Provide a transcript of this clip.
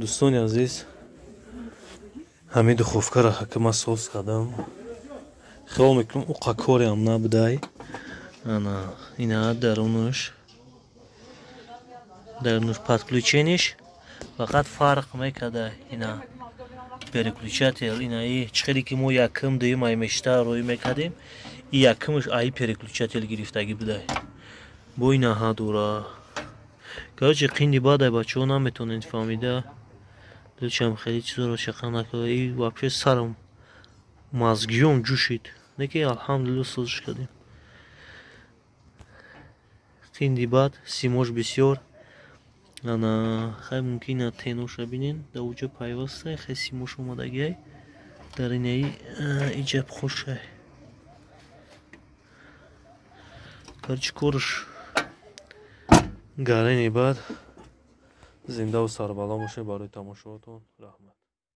Дӯстони азиз, ҳамин духовкаро ҳакима соз кардам. Хиёл мекунам, уқа кореам набудай. Ана ина дарунаш подключениш фақат фарқ мекарда. Ина переключатель, ина и чӣ ки мо якм, дуюм ай мешта рӯй мекардем, и якмш ай переключатель гирифтагӣ будай. Бо инаҳа дора. Короче, қинди бадай, бачаҳо, наметонед фаҳмида. Дучам хеле чизоро чақа накарда. И вообще сарам, мозгиём ҷӯшид. Неки алҳамдулилла, созиш кардем. Қинди бад, симош бисёр. Ана хай, мумкин теноша бинен, да уҷа пайвастай. Хай, симош омадагиай дар инаи иҷаб хушай. Короче, корш гарени бад. Зиндаву сарбаланд бошед. Барои тамошоатон раҳмат.